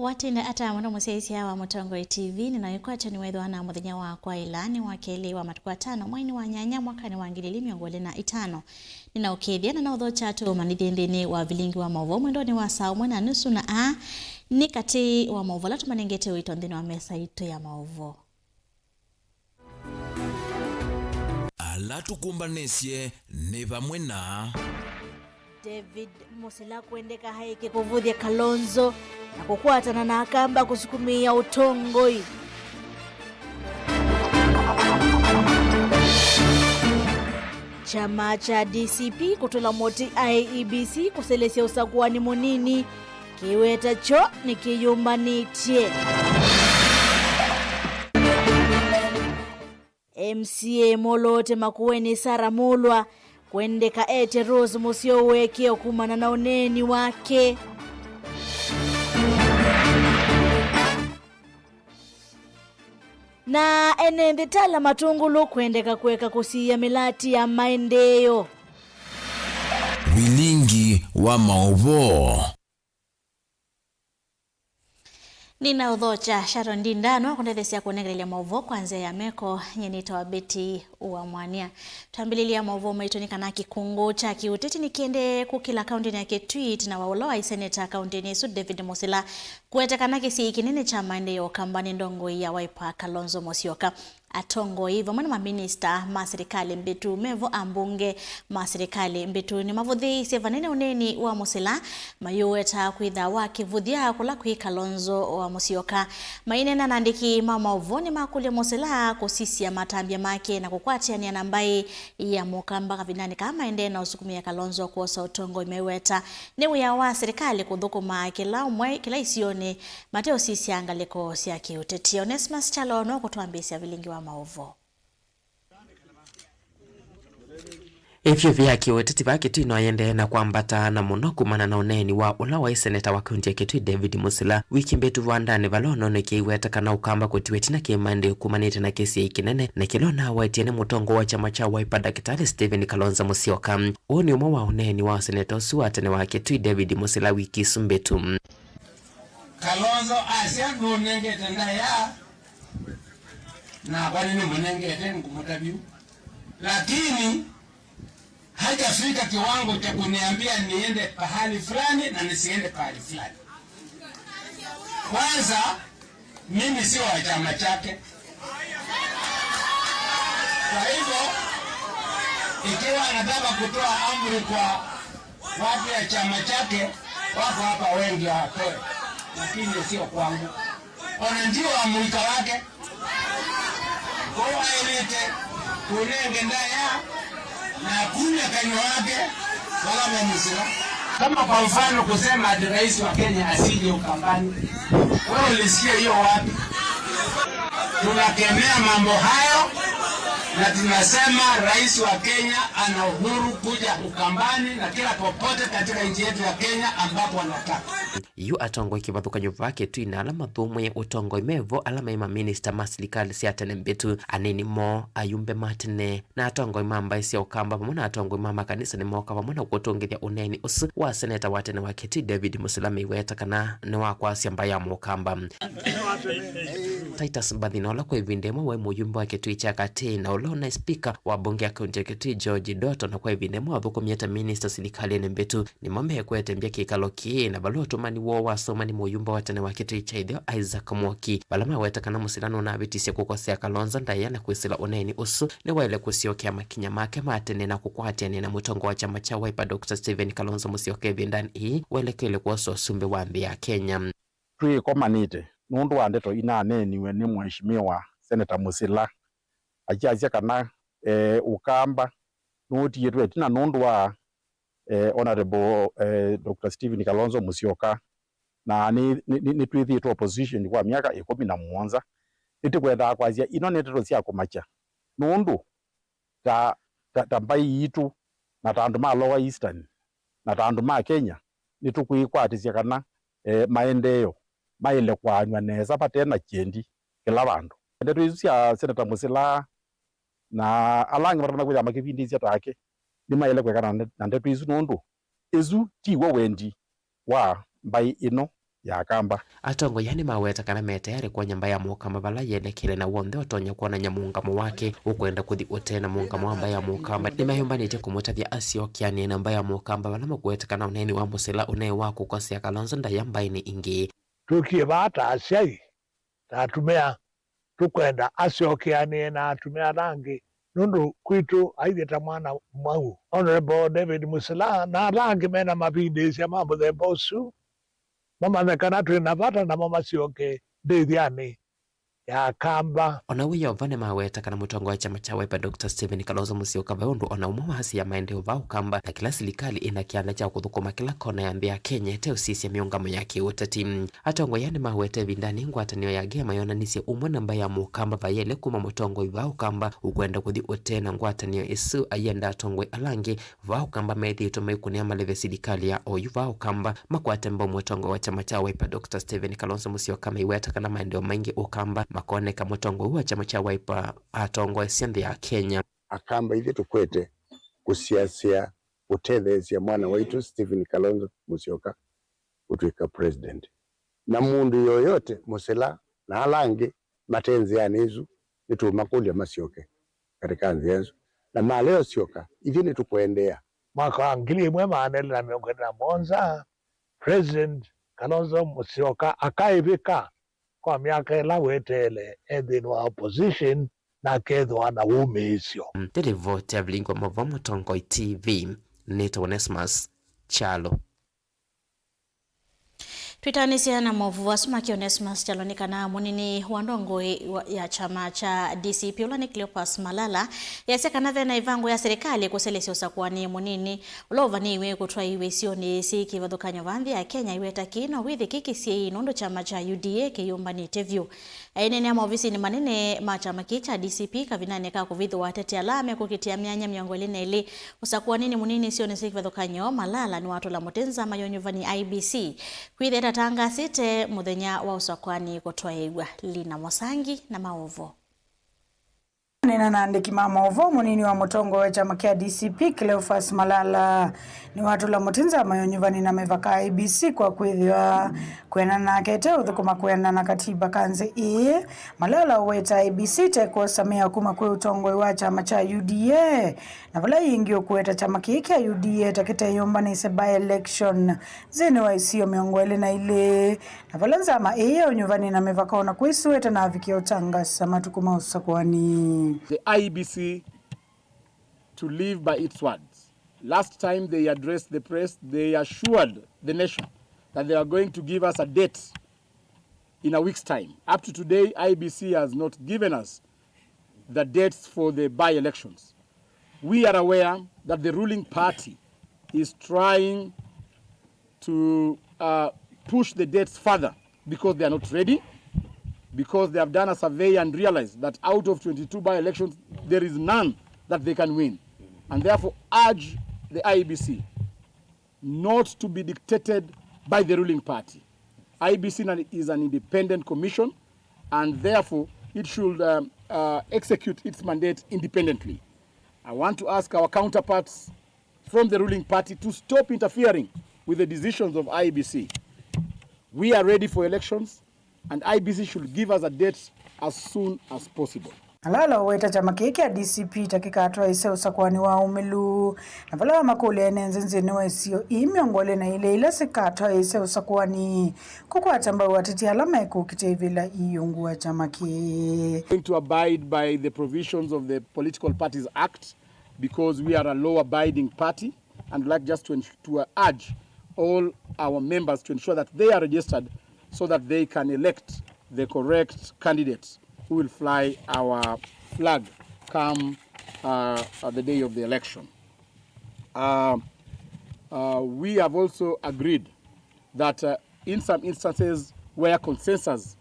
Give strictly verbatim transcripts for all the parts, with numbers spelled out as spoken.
Watinda ata mũno mũsyaĩĩsya wa Mũtongoi T V, nĩnaĩkwatyo nĩwethĩwa na mũthenya wakwa ĩla nĩ wa kelĩ wa matukũ atano mweinĩ wa nyanya mwakanĩ wa ngili ilĩ mĩongo ĩlĩ na itano. Nĩnaũkĩĩthya na naũthokya tũmanyĩthye nthĩnĩ wa vilingi wa maũvoo mwendonĩ wa saa ũmwe na nusu, na aa nĩ katĩ wa maũvoo ala tũmanengete ũito nthĩnĩ wa mesa itũ ya maũvoo. Ala tũkũmbanĩsye nĩ vamwe na David Musila kwendeka aĩke kũvũthya Kalonzo na kũkwatana na Akamba kũsukumĩĩa ũtongoi. Kyama kya D C P kũtũla mũtĩ I E B C kũselesya ũsakũani mũnini. Kĩweta kyo nĩkĩyũmbanĩtye. M C A Molote Makueni Sarah Mulwa kwendeka ete Rose Musyoka ũekeo kumana na ũneeni wake. Na ene nthĩ ta ala matũngũlũ kwendeka kũeka kũsiĩĩa mĩlati ya maendeeo. Vilingi wa maũvoo. Nĩnaũthokya Sharon Ndinda, no kũndetheesya kũnengelelya maũvoo kwa nzĩa ya meko. Nyie nĩtawa Betty wa Mwania. Twambĩlĩlya maũvoo maitũ nĩ kana kĩkũngũ kya kĩũteti nĩkĩendee kũkĩla kaũntĩnĩ ya Kitui na wa ũla waĩ seneta kaũntĩnĩ ĩsu David Musila kũweta kana kĩsiĩi kĩnene kya maendeeo Ũkambanĩ ndongoi ya Wiper Kalonzo Musyoka. Atongoi vamwe na maminista ma silikalĩ mbĩtu, mevo ambunge ma silikalĩ mbĩtu nĩmavũthĩĩisye vanene ũneeni wa Musila, mayũweta kwĩtha wa kĩvũthya kũla kwĩ Kalonzo wa Musyoka. Maineena na andĩki ma maũvoo nĩmakũlya Musila kũsisya matambya make na kũkwatĩanĩa na mbaĩ ya Mũkamba kavindanĩ kaa maendee na ũsukumĩa Kalonzo kwosa ũtongoi. Meweta nĩ wĩa wa silikalĩ kũthũkũma kĩla ũmwe, kĩla isionĩ, mateũsisya ngalĩko sya kĩũteti. Onesmus Kyalo no kũtwambĩĩsya vilingi wa maũvoo. Ĩvyũvĩ ya kĩũteti vaa Kitui no yendee na kwambata na mũno kumana na ũneeni wa ũla waĩ seneta wa kaunti ya Kitui David Musila. Wiki mbĩtu vandanĩ vala ũnonekeiweta kana Ũkamba kũtiwa ĩtina kĩ maendeeo kumanĩte na kĩsiĩi kĩnene, na kĩla ũnawetie nĩ mũtongoi wa kyama kya Wiper Ndakĩtalĩ Stephen Kalonzo Musyoka. Ũũ nĩ ũmwe wa ũneeni wa seneta ũsu wa tene wa Kitui David Musila wiki isu mbĩtu. Kalonzo asya ndũnengete ndaĩa, nakwa nĩnĩmũnengete, ngũmũtavyu. Lakini haijafika kiwango cha kuniambia niende pahali fulani na nisiende pahali fulani. Kwanza, mimi sio wa chama chake. Kwa hivyo, ikiwa anataka kutoa amri kwa watu ya chama chake, wako hapa wengi watoe, lakini sio kwangu. Ona ndio wa mũika wake. Kwa hiyo aĩlĩte kũnenge ndaĩa na kunya kanyw'a wake vala ve Musila. Kama kwa mfano kusema ati rais wa Kenya asije Ukambani, wewe ulisikia hiyo wapi? Tunakemea mambo hayo na tunasema rais wa Kenya ana uhuru kuja Ukambani na kila popote katika nchi yetu ya Kenya ambapo anataka. Yu atongoi kĩvathũkany'o vaa Kitui na ala mathũmũĩe ũtongoi mevo, ala maĩ maminista ma silikalĩ sya tene mbĩtu, anini moo, ayumbe ma tene, na atongoi ma mbaĩ sya Ũkamba vamwe na atongoi ma makanisa nĩmooka vamwe na kũtũngĩthya ũneeni ũsu wa seneta wa tene wa Kitui David Musila meiweta kana nĩ wa kwasya mbaĩ ya Mũkamba. Titus Mbathina, ũla kwa ĩvinda ĩmwe waĩ mũyumbe wa Kitui kya Katĩ na ũla ũnaĩ spika wa mbunge ya kaunti ya Kitui George Doto, na kwa ĩvinda ĩmwe wathũkũmie ta minista silikalĩnĩ mbĩtu, nĩmo mekwetembya kĩkalo kĩĩ, na vala ũtũmani woo wasoma nĩ mũyumbe wa tene wa Kitui kya Ĩtheo Isaac Mwoki, vala maweta kana Musila nũnavĩtisye kũkosea Kalonzo ndaĩa na kwĩsĩla ũneeni ũsu nĩwaĩle kũsyokea makinya make ma tene na kũkwatĩanĩa na mũtongoi wa kyama kya Wiper Doctor Stephen Kalonzo Musyoka ĩvindanĩ ĩĩ waelekeile kwosa ũsumbĩ wa nthĩ ya Kenya. Twĩkomanĩte nũndũ wa ndeto inaneeniwe nĩ Mheshimiwa Senator Musila akyasya kana, eh, Ũkamba nũtiĩtwe ĩtina nũndũ wa, eh, Honorable, eh, Doctor Stephen Kalonzo Musyoka, na nĩ, nĩ, nĩ, nĩtwĩthĩĩtwe opposition kwa myaka ĩkũmi na mũonza. Nĩtũkwendaa kwasya ino nĩ ndeto sya kũmakya nũndũ ta, ta, ta mbaĩ yitũ na ta andũ ma Lower Eastern na ta andũ ma Kenya nĩtũkwĩkwatĩsya kana, eh, maendeeo maĩle kũaanw'a nesa vate na kyendi kĩla vandũ. Ndeto isu sya Senator Musila na ala angĩ matonya kwĩthĩa makĩvindĩĩsya take nĩmaĩle kũekana na nde-, na ndeto isu nũndũ ĩsu tiw'o wendi wa mbaĩ ĩno ya Akamba. Atongoi aa nĩmaweta kana me tayarĩ kwony'a mbaĩ ya Mũkamba vala yelekele, na w'onthe ũtonya kwonany'a mũũngamo wake ũkwenda kũthi ũtee na mũũngamo wa mbaĩ ya Mũkamba nĩmeyũmbanĩtye kũmũtavya asyokeanĩe na mbaĩ ya Mũkamba vala makũweta kana ũneeni wa Mũsila ũnaĩ wa kũkosea Kalonzo ndaĩa mbaĩnĩ ĩngĩ. Tũkie vaa ta asyai, ta atumĩa, tũkwenda asyokeanĩe na atumĩa ala angĩ, nũndũ kwitũ aithye ta mwana mwau. Honorable David Mũsila na ala angĩ mena mavindĩĩsya ma mũthemba ũsu mamanye kana twĩ na vata namo masyoke ndĩthyanĩ ya Akamba. O na w'o Yeova nĩmaweta kana mũtongoi wa kyama kya Wiper Doctor Stephen Kalonzo Musyoka vai ũndũ o na ũmwe wa asia maendeeo vaa Ũkamba, na kĩla silikalĩ ĩna kĩanda kya kũthũkũma kĩla kona ya nthĩ ya Kenya ĩteũsisya mĩũngamo ya kĩũteti. Atongoi aa nĩmawete ĩvindanĩ ngwatanĩo ya Gema yonanisye ũmwe na mbaĩ ya Mũkamba vayĩle kuma mũtongoi vaa Ũkamba ũkwenda kũthi ũtee na ngwatanĩo ĩsu, ayenda atongoi ala angĩ vaa Ũkamba methĩĩtwe maikũnĩa maleve silikalĩ ya oyu vaa Ũkamba makwate mbau mũtongoi wa kyama kya Wiper Doctor Stephen Kalonzo Musyoka maiweta kana maendeeo maingĩ Ũkamba makoneka mũtongoi wa kyama kya Wiper atongoesya nthĩ ya Kenya. Akamba ithyĩ tũkwete kũsiasya ũtetheesya mwana waitũ Stephen Kalonzo Musyoka ũtw'ĩka president. Na mũndũ yoyote, Mũsila na ala angĩ mate nzĩanĩ ĩsu, nĩtũũmakũlya masyoke katika nzĩa ĩsu. Na malea ũsyoka, ithyĩ nĩtũkũendeea. Mwaka wa ngili ĩmwe maana elĩ na mĩongo ĩlĩ na mũonza, President Kalonzo Musyoka akaĩvĩka kwa myaka ĩla weteele e nthĩnĩ wa opposition na akethĩwa na wũmĩĩsyo. Nĩ livoti ya Vilingwa Mavo Mũtongoi T V, nĩtawa Onesmus Kyalo. Twĩtanĩsya na maũvoo asu make Onesmus Kyalo nĩ kana mũnini wa ndongoi wa, ya kyama kya D C P ũla nĩ Cleopas Malala, easya kana ve na ĩvango ya silikalĩ kũselesya ũsakũani mũnini ũla ũvanĩiwe kũtwaiwe isionĩ syĩ kĩvathũkany'o vaa nthĩ ya Kenya, aiweta kĩĩ no wĩthĩ kĩkĩsyei nũndũ kyama kya U D A kĩyũmbanĩte vyũ. Aineenea maovisinĩ manene ma kyama kĩĩ kya D C P kavindanĩ ka kũvithũa ateti ala mekũkitĩa myanya mĩongo ĩlĩ na ĩlĩ ũsakũaninĩ mũnini isionĩ syĩ kĩvathũkany'o, Malala nĩwatũla mũtĩ nzama ya ũnyuvani I E B C kwĩthĩa ĩtatangasĩte mũthenya wa ũsakũani kũtwaĩw'a. Lina Mosangi na maũvoo. Kũneena na andĩki ma maũvoo, mũnini wa mũtongoi wa kyama kya D C P, Cleophas Malala, nĩwatũla mũtĩ nzama ya ũnyuvani na mĩvaka I E B C kwa kwĩthĩwa kwĩanana nake ĩteũthũkũma kwĩanana na katiba ka nthĩ ĩĩ. Malala ũweta I E B C ĩtekwosa mĩao kuma kwĩ ũtongoi wa kyama kya U D A, na vala yĩngĩ ũkũweta kyama kĩĩ kya U D A ta kĩteyũmbanĩsye by-election nthĩnĩ wa isio mĩongo ĩlĩ na ilĩ, na vala nzama ĩĩ ya ũnyuvani na mĩvaka o na kwĩsũĩte na avikia ũtangasa matukũ ma ũsakũani. The I E B C to live by its words. Last time they addressed the press, they assured the nation that they are going to give us a date in a week's time. Up to today, I E B C has not given us the dates for the by-elections. We are aware that the ruling party is trying to, uh, push the dates further because they are not ready, because they have done a survey and realized that out of twenty-two by-elections, there is none that they can win, and therefore urge the I E B C not to be dictated by the ruling party. I E B C is an independent commission, and therefore it should, um, uh, execute its mandate independently. I want to ask our counterparts from the ruling party to stop interfering with the decisions of I E B C. We are ready for elections, and I E B C should give us a date as soon as possible. Malala ũweta kyama kĩĩ kya D C P ta kĩkatwaĩĩsya ũsakũani wa ũmĩlu, na vala wamakũlya ene nthĩ nthĩnĩ wa isio ii mĩongo ĩlĩ na ilĩ ila sikatwaĩĩsya ũsakũani kũkwata mbau ateti ala mekũkitĩa ivĩla ii ungu wa kyama kĩĩ. Going to abide by the provisions of the Political Parties Act, because we are a law-abiding party, and like just to, ens- to, uh, urge all our members to ensure that they are registered so that they can elect the correct candidate who will fly our flag come, uh, uh, the day of the election. Uh, uh, we have also agreed that, uh, in some instances where consensus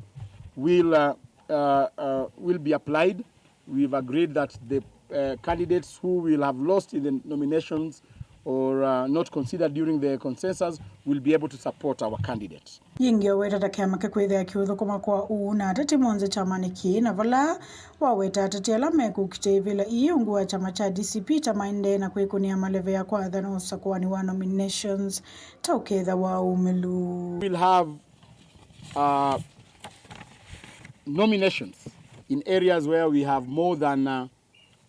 will, uh, uh, uh, will be applied, we've agreed that the, uh, candidates who will have lost in the nominations or, uh, not considered during the consensus will be able to support our candidate. Yĩngĩ ũweta ta kĩama kĩkwĩthĩa kĩũthũkũma kwa ũu na ateti monthe kyamanĩ kĩĩ, na vala waweta ateti ala mekũkitĩa ivĩla ii ungu wa kyama kya D C P ta maendee na kwĩkũnĩa maleve ya kwathana ũsakũani wa nominations ta ũketha wa ũmĩlu. We'll have uh, nominations in areas where we have more than, uh,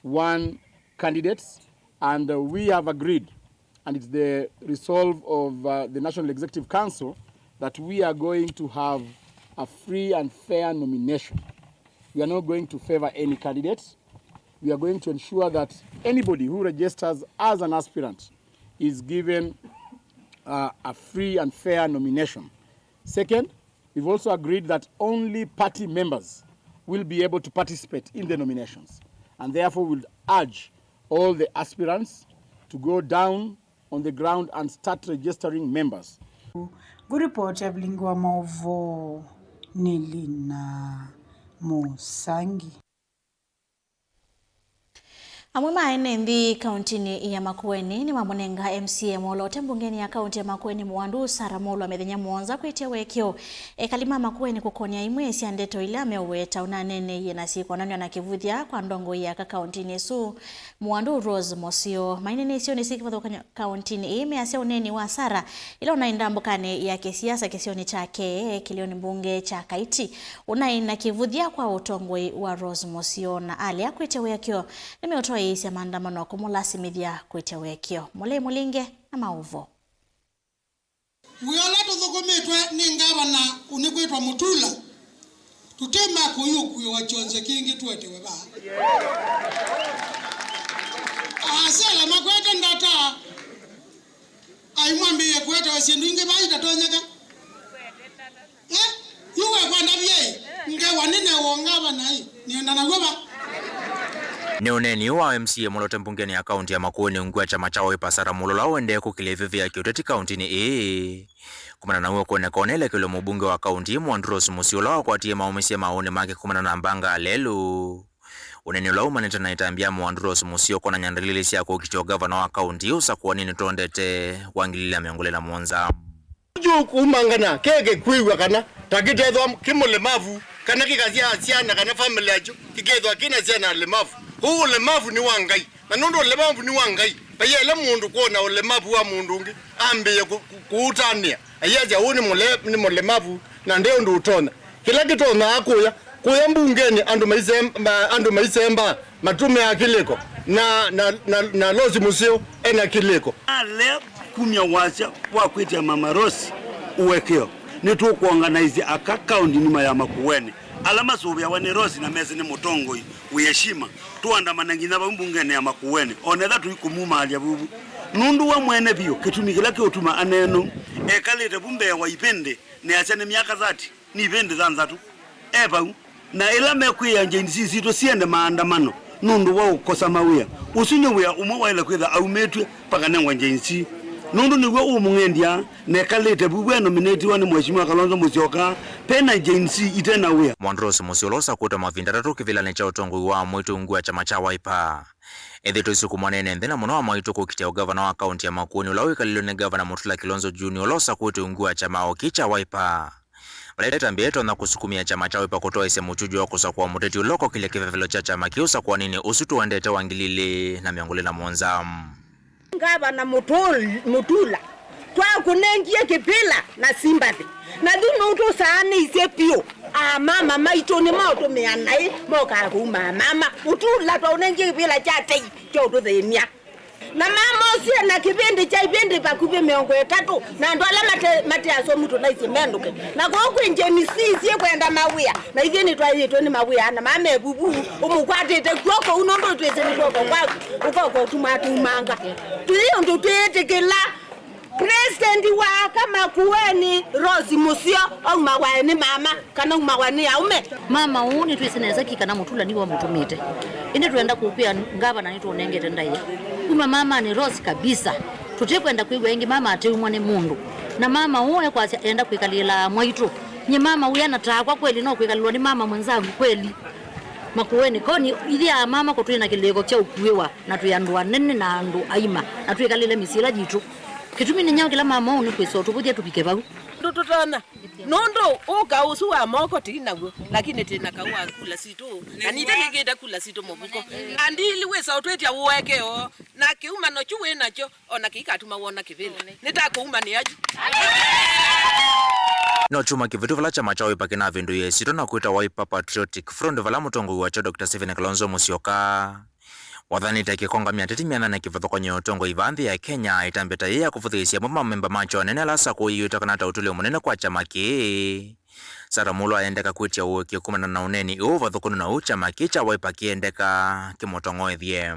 one candidate, and, uh, we have agreed, and it's the resolve of, uh, the National Executive Council, that we are going to have a free and fair nomination. We are not going to favor any candidate. We are going to ensure that anybody who registers as an aspirant is given, uh, a free and fair nomination. Second, we've also agreed that only party members will be able to participate in the nominations, and therefore we'll urge all the aspirants to go down on the ground and start registering members. Ngũripoti ya vilingi wa maũvoo nĩ Lina Mũsangi. Amwe ma ene nthĩ kauntinĩ ya Makueni nĩmamũnenga M C A mwoloote mbungenĩ ya kaunti ya Makueni Mwandu Sarah Muulwa mĩthenya mũonza kwĩtya ũekeo. Ekali ma Makueni kũkony'a imwe sya ndeto ila meũweta ũnaneeneie na syĩkwonanw'a na kĩvũthya kwa ndongoi ya aka kauntinĩ ĩsu, Mwandu Rose Mũseo. Maineneisye nĩ syĩ kĩvathũkany'o kauntinĩ ĩĩ measya ũneeni wa Sarah ĩla ũnaĩ ndambũkanĩ ya kĩsiasa kĩsionĩ kyake kĩlĩonĩ mbunge kya Kaiti ũnaĩ na kĩvũthya kwa ũtongoi wa Rose Mũseo, na alea kwĩtya ũekeo nĩmeũtwaĩĩsya maandamano kũmũlasimĩthya kwĩtya ũekeo. Mũlei Mũlinge na maũvoo. Wĩa ũla tũthũkũmĩtwe nĩ ngavana ũnĩkwĩtwa Mutula, tũtĩ ma kũyũkuĩwa kyonze kĩngĩ tũetewe vaa. Asela makwete ndata, aimwambĩĩe kũetewa syĩndũ ingĩ vaa itatonyeka. Eh? Yu wekwenda vyei, ngewa nĩnewa ngavana ĩ, nĩenda naw'o va? Nĩ ũneeni ũũ wa M C A mwoloote mbungenĩ ya kaunti ya Makueni ungu wa kyama kya Wiper Sarah Muulwa ũendee kũkĩlya ĩvĩvĩ ya kĩũteti kauntinĩ ĩĩ. Kumana na w'o kwoneka ũnelekelo mũmbunge wa kaunti Mwandu Rose Mũseo ũla wakwatie maũmĩsye maũũnĩ make kumana na mbanga lelũ. Ũneeni ũla umanĩte na ĩtambya ya Mwandu Rose Mũseo kwonany'a ndalili sya kũkitya ũngavana wa kaunti ũsakũanĩnĩ tondete wa ngili ilĩ na mĩongo ĩlĩ na mũonza. Yu kuumangana keke kwĩw'a kana ta kĩtethwa kĩ mũlemavu, kana kĩkasyaa syana, kana famĩlĩ yakyo kĩkethwa kĩna syana alemavu. Kwoou ũlemavu nĩ wa Ngai. Na nũndũ ũlemavu nĩ wa Ngai, vaiyaĩle mũndũ kwona ũlemavu wa mũndũ ũngĩ ambĩĩe kũ-, kũ-, kũũtanĩa, ayasya, "Ũũ nĩ mũle-, nĩ mũlemavu, na nde ũndũ ũtonya." Kĩla kĩtonyaa kũya, kũya mbungenĩ andũ maisem-, ma-, andũ maisembaa matũmĩaa kĩlĩko, na, na, na, na Rose Mũseo ena kĩlĩko. Alea kumya wasya wa kwĩtĩa Mama Rose ũekeo, nĩtũkwonganaisye aka kaunti nima ya Makueni ala masũvĩawa nĩ Rose na mesĩ nĩ mũtongoi wĩ heshima. Tũandamane nginya vau mbungenĩ ya Makueni, o na ethĩwa tũikũmumaalya vuvu. Nũndũ wa mwene vyũ, kĩtumi kĩla kĩũtuma aneena ũu, ekalĩte vu mbee wa ivĩndĩ, nĩasya nĩ myaka thirty, nĩ ivĩndĩ thanthatũ e vau. Na ĩla mekwĩa Gen Z sitũ siende maandamano nũndũ wa ũkosa mawĩa, ũsu nĩ wĩa ũmwe waĩle kwĩtha aumĩtw'e vakanengwa Gen Z, nũndũ nĩw'o ũmũng'endya. Nekalĩte vu we nominatiwa nĩ Mheshimiwa Kalonzo Musyoka, pena Gen Z ite na wĩa. Mwandu Rose Mũseo ũla ũsakũĩtwe mavinda atatũ kĩvĩlanĩ kya ũtongoi wa mwaitũ ungu wa kyama kya Wiper. Ethĩĩtwe ĩsukumwa nene nthĩ na mũno wa mwaitũ kũkitĩa ũngavana wa kaunti ya Makueni ũla wĩkalĩlwe nĩ Ngavana Mutula Kilonzo Junior ũla ũsakũĩtwe ungu wa kyama o kĩ kya Wiper. Vala ĩtambya ĩtonya kũsukumĩa kyama kya Wiper kũtwaĩsya mũkyujo wa kũsakũa mũteti ũla ũkokĩlya kĩvevelo kya kyama kĩu ũsakũanĩnĩ ũsu tũendete wa ngili ilĩ na mĩongo ĩlĩ na mũonza. Ngavana Mutul-, Mutula, twakũnengie kĩvĩla na sympathy, na yu nũtũsaanĩisye vyũ. Amama maitũ nĩmaũtũmĩa naĩ mokaa kũuma amama. Mutula twaũnengie kĩvĩla kya tei kya ũtũthĩny'a. Na mama ũsu ena kĩvĩndĩ kya ivĩndĩ vakuvĩ mĩongo ĩtatũ, na andũ ala mate, mate asomu tũnaisye mendũke. Na kwoou kwĩ Gen Z syĩkwenda mawĩa, na ithyĩ nĩtwaĩtwe nĩ mawĩa, na mama evuvu ũmũkwatĩte kw'oko ũu, nũndũ twĩsĩ nĩ kw'oko kwaku ũkoka ũtuma atumanga. Tũyĩ ũndũ twĩtĩkĩla President wa aka Makueni, Rose Mũseo, aumagwae nĩ mama kana umagwa nĩ aũme? Mama ũũ nĩtwĩsĩ nesa ki kana Mutula nĩwe ũmũtũmĩte. Ĩndĩ twenda kũkwĩa ngavana nĩtũũnengete ndaĩa. Kuma mamanĩ Rose kabisa. Tũtikwenda kwĩw'a ĩngĩ mama ateumwa nĩ mũndũ. Na mama ũũ ekwasya enda kwĩkalĩĩla mwaitũ. Nyie mama wĩa na takwa kweli no kwĩkalĩlwa nĩ mama mwenzangu kweli? Makueni koni ithyĩ amama kũtwĩ na kĩlĩko kya ũkuĩwa, na twĩ andũ anene na andũ aima, na twĩkalĩle mĩsyĩ ĩla yitũ. Kĩtumi nĩ nyaũ kĩla mama ũũ nĩ kwĩsa ũtũvũthya tũvike vau? Ndũ tũtonya, nũndũ ũka ũsu wa moko tĩ naw'o, lakini twĩ na kaũ wa kula sitũ, na nithe nĩkĩte kula sitũ mũvuko. Andili wĩsa ũtwĩtya ũekeo, na kĩumano kyu wĩ nakyo, o na kĩikatuma wona kĩvĩla. Nĩtakũumanĩa yu. No kyumwa kĩvĩtu vala kyama kya Wiper kĩnavĩndũie ĩsyĩtwa na kwĩtwa Wiper Patriotic Front, vala mũtongoi wakyo Doctor Stephen Kalonzo Musyoka wathanĩte akĩkongamya ateti mĩanana kĩvathũkany'o ya ũtongoi vaa nthĩ ya Kenya, ĩtambya ta yĩĩ ya kũvũthĩĩsya amwe ma memba makyo anene ala asakũĩiw'ĩte kana ta ũtũlyo mũnene kwa kyama kĩĩ. Sarah Mulwa aendeka kwĩtya ũĩkĩĩo kumana na ũneeni ũũ ũvathũkũnu na ũu kyama kĩĩ kya Wiper kĩendeka kĩmũtong'oethye.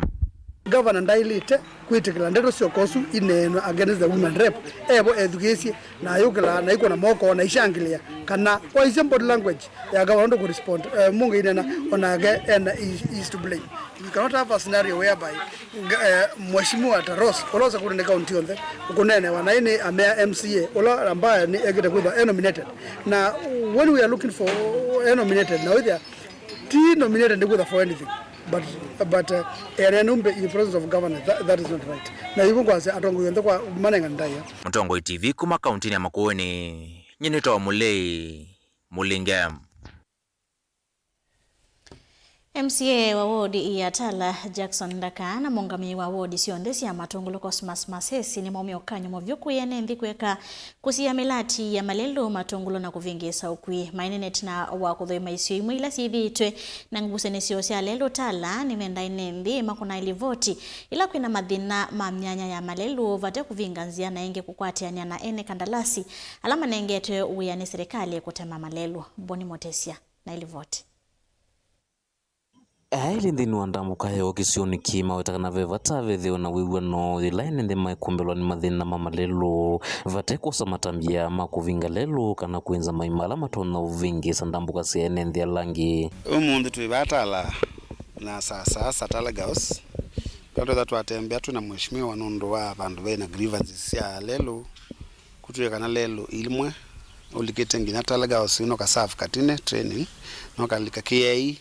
Gavana ndaĩlĩte kwĩtĩkĩla ndeto syoka ũsu ineenwa against the women rep. Evo ethukĩĩsye, na ayũkĩla, na ikwona moko, na ishangĩlĩa, kana waisye body language ya gavana ũndũ kũrespond, eh, mũngĩ inena, onake ena is, is to blame. We cannot have a scenario whereby, eh, Mheshimiwa Taros, ũla ũsakũte nĩ kaunti yonthe, ũkũneenewa naĩ nĩ amea M C A, ũla ambaye nĩ ekĩte kwĩthwa e nominated. Na when we are looking for e nominated, na wĩthĩa ti nominated nĩ kwĩthwa for anything. But, but, uh, ene numbe in the presence of governor, that, that is not right. Na hivyo ngwasya atongoi onthe kwa manenga ndaĩa. Mũtongoi T V kuma kauntinĩ ya Makueni, nyie nĩtawa Mũlei Mũlinge. M C A wa wodi ya Tala, Jackson Ndaka, na mũngamĩi wa wodi syonthe sya Matũngũlũ Cosmas Masesi nĩmaumya ũkany'o mũvyũ kwĩ ene nthĩ kũeka kũsiĩa mĩlati ya malelũ, matũngũlũ na kũvĩngĩĩsa ũkui. Mainene ĩtina wa kũthũima isio imwe ila syĩthĩĩtwe na ngusanĩsyo sya lelũ Tala, nĩmenda ene nthĩ makũnae livoti ila kwĩna mathĩna ma myanya ya malelũ vate kũvinga nzĩa na ĩngĩ kũkwatĩanĩa na ene kandalasi ala manengetwe wĩa nĩ silikalĩ kũtema malelũ. Boni Motesya na ilivoti. Aĩlĩ nthĩnĩ wa ndambũka yoo kĩsionĩ kĩĩ maweta kana ve vata vethĩwe na wĩw'ano yĩla ene nthĩ maikũmbĩlwa nĩ mathĩna ma malelũ, vate kwosa matambya ma kũvinga lelũ kana kwĩnza maima ala matonya ũvĩngĩĩsa ndambũka sya ene nthĩ ala angĩ. Ũmũnthĩ twĩ vaa Tala na saa saa Satala Girls, vala twetha twatembea twĩ na mheshimiwa nũndũ wa vandũ ve na grievances sya lelũ. Kũtw'ĩka kana lelũ imwe ũlikĩte nginya Tala Girls, no ka serve Katine training, no kalika K I E,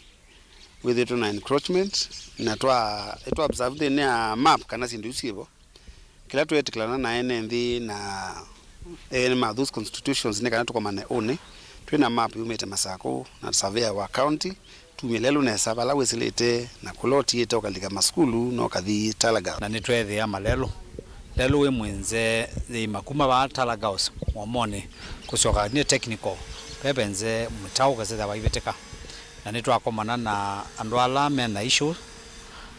wĩthĩtwe na encroachment, na twa, twa observe nthĩnĩ ya map kana syĩndũ isu syĩvo. Kĩla tweetĩkĩlana na ene nthĩ na ene ma those constitutions nĩ kana tũkomane ũnĩ twĩ na map yumĩte Masakũ na surveyor wa county, tumye lelũ nesa vala wĩsĩlĩte na kũla ũtiĩte ũkalika masukulu na ũkathi Tala Girls. Na nĩtweethĩa malelũ, lelũ wĩ mwĩnze yĩima kuma vaa Tala Girls mũomonĩ kũsyoka nĩ technical, ve venze mĩtaũ ũkasethĩa vaivĩtĩka. Na nĩtwakomana na andũ ala me na issue,